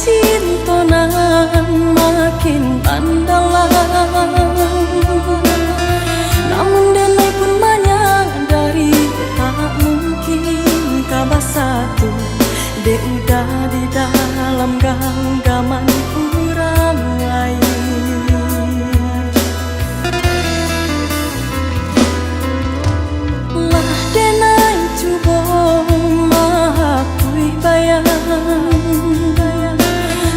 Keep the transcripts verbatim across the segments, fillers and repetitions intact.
Cinto nan makin mandalam. Namun denai pun manyadari, tak mungkin ka basatu, dek udah di dalam ganggaman urang lain. Lah denai cubo mahapuih bayang,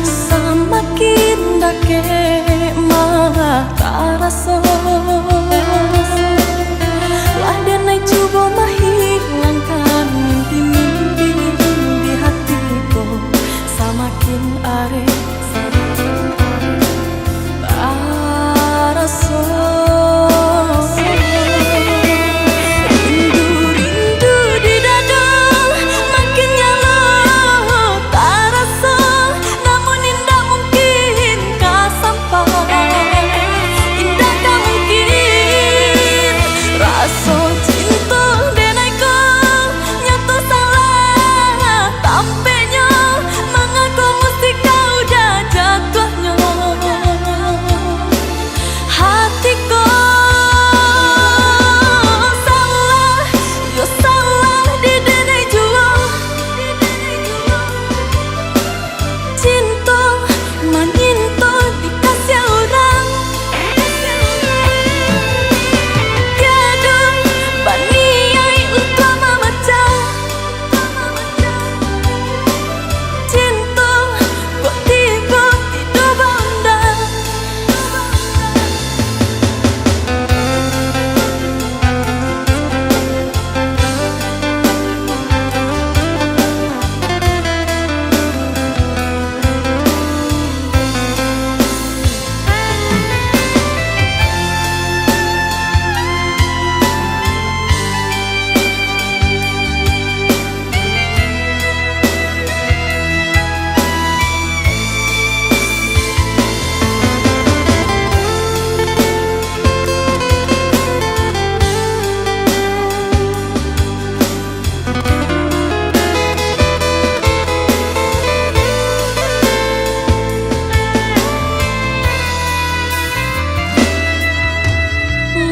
samakin dakek malah taraso. Lah denai cubo mahilangkan mimpi-mimpi di hati ko, samakin arek taraso. Rindu-rindu di dado makin nyalo taraso, namun indak mungkin ka sampai, indak ka mungkin. Raso cinto denai ko nyato salah tampeknyo, mangako musti kau dah jatuahnyo. Hati ko salah, yo salah di denai juo. Cinto manyinto dikasiah urang. Tiado baniaik untuak mamacah. Cinto kok tibo tido baundang.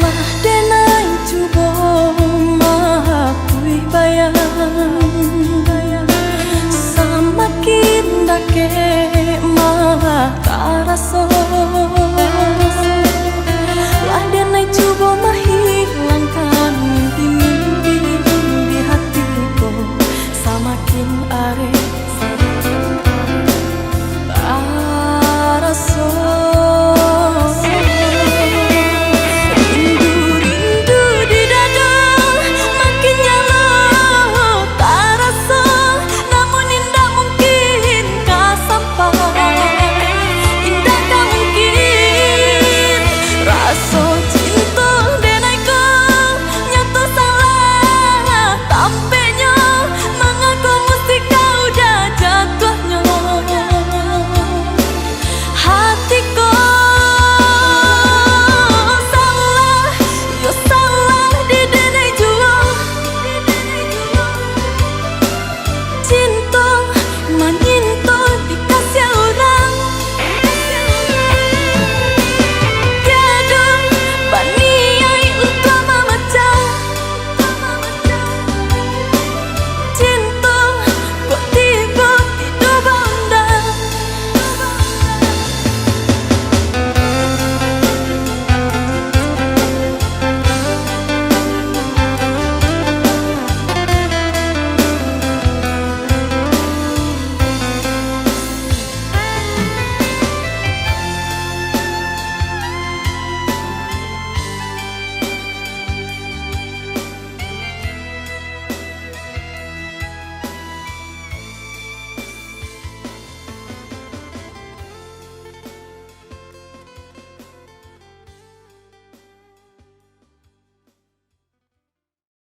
Lah denai cubo mahapuih bayang, samakin dakek malah taraso.